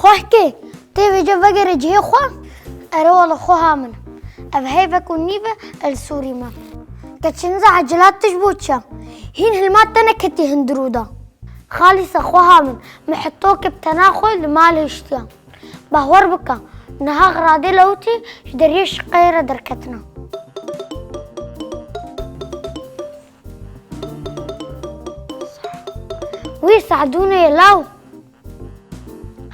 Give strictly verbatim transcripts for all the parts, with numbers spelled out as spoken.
Xwehkê, tê vêce vegerê cihê xwe? Erê wele xweha min. Ev heyvek û nîv e, el Sûrî me. Keçiniza ecilat tij bo çi? Hîn hilmat te neketî hundirû de. Xalîsa xweha min, mi hetokê bi tena xwe li mal hiştiya. Bahwer bike, niha xiradê lewtî ji deriyê şiqeyê re derketina. Wî Sehdûnê ye law.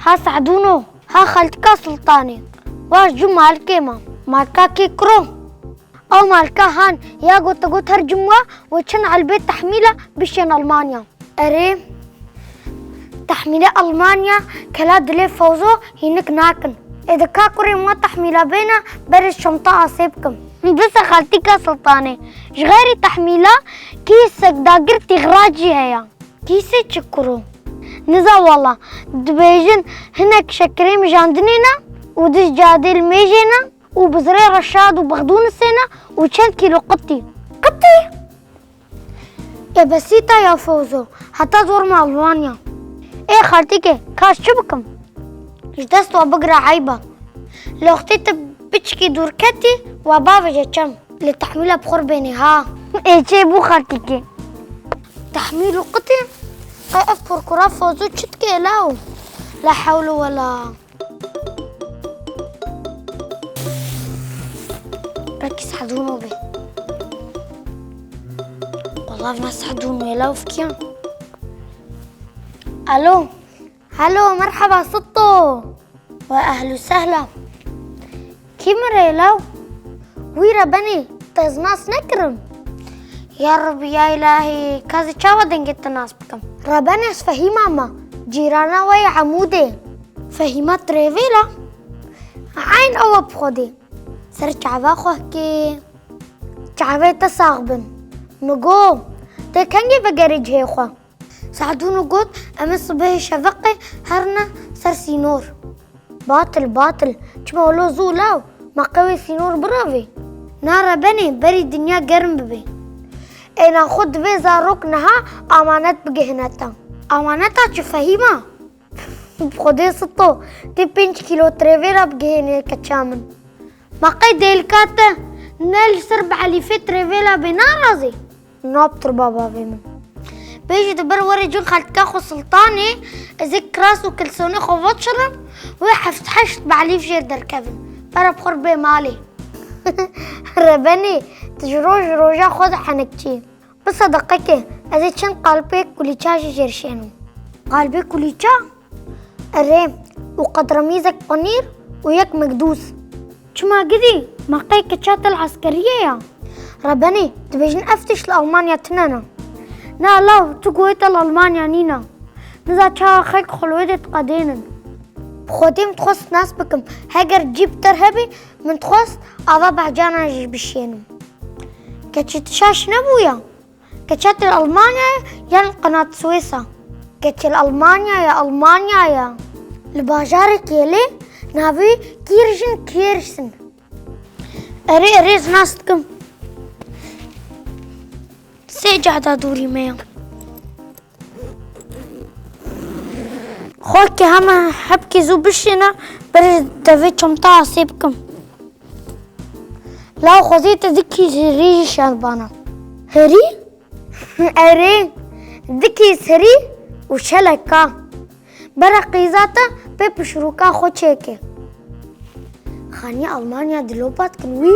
Ha Sehdûno, ha xaltika Sultanê. Wa ji cû malkê me. Malka kê kuro? Ew malka han ya gote got her cûm wa we çend elbê tehmîla bişên Almanya. Erê, tehmîlê Almanya kela dilê Fewzo hînik nakin. Ê de ka kurê ma tehmîla bêne berê çomta asê bikim. Dise xaltika Sultanê. Ji xeyrî tehmîla kîsek dagir tîxracî heye. Kîsê çi kuro? Niza wala, dibêjin hinek şekerê mijandinê ne û dij cadê li mêjê ne û bizirê reşad û bexdûnisê ne û çend kîlo qitî. Qitî? Ê besîta ya Fewzo, heta dor me Almanya. Ê xaltîkê, ka ez çi bikim? Ji dest we bigire eyb e. Li wextê tu piçkî dûr ketî, we bavêje çem. Lê tehmîla bi xwe re bênê ha. Ê çêbû xaltîkê. Tehmîl û qitî? Qey ev kurkura Fewzo çi dike law? La hewle wela. Belkî Sehdûno be. Wela ev ne Sehdûno ye law, fikiyan. Alo. Helo, merheba Sitto. We ehlu sehla. Kî min re ye law? Wî Rebenî, te ez nas nekirim. Ya Rebî, ya Îlahî, ka ez ê çawa dengê te nas bikim? Rebenî, ez Fehîma me, cîrana we yê Emûdê. Fehîma Trevêla? Eyn ew e bi Xwedê. Ser çava xwe kê. Çavê te sax bin. Min got, tê kengê vegerê cihê xwe? Sehdûno got, em ê sibehê şeveqê herine ser sînor. Batil, batil. Çima wilo zû law, ma qewê sînor biravê. Na Rebenê, berî dinya germ bibe. Ê naxwe divê zarok niha amanet bigihine te. Amaneta çi Fehîma? Bi Xwedê Sito, tê pênc kîlo trevêla bigihênê keça min. Ma qey dêlka te ne li ser bi Elîfê trevêla bê narazê? Nabtir baba vê min. Bêjî di ber werê cin xaltika xwe Sultanê, ez ê kiras û kilsonê xwe veçirim, wê heft heşt bi Elîf jêr derkevin. Pere bi xwe re bê malê. Rebenê, tu ji roj roja xwe dihenekçî. Bi sedeqekê, ez ê çend qalpê kulîça jî jêr şênim. Qalbê kulîça? Erê, û qedremîzek penîr û yek mekdûs. Çima gidî? Ma qey keça te li eskeriyê ya? Rebenê, dibêjin ev tişt li Almanya tune ne. Na law, tu goyê te li Almanya nîne. Niza çawa xelk xwe li wê dê diqedênin. Bi Xwedê min dixwest nas bikim. Heger cî bi te re hebî, min dixwest ava behcanan jî bişênim. Keçî tu şaş nebûya? Keçê te li Almanya ye yan li qenat Swêsa? Keçê li Almanya ye, Almanya ye. Li bajarê Kêlê navê Kirjin Kirsin. Erê, erê, ez nas dikim. Sê cehda dûrî me ye. Xwekê heme hebkê zû bişêne, berê devê çomta asê bikim. Law xwezî te dikî herî jî şerbana. Herî? Erê, dikî herî û şeleka. Bere qîza te pê pişrûka xwe çêke. Xanî Almanya dilopa dikin wî.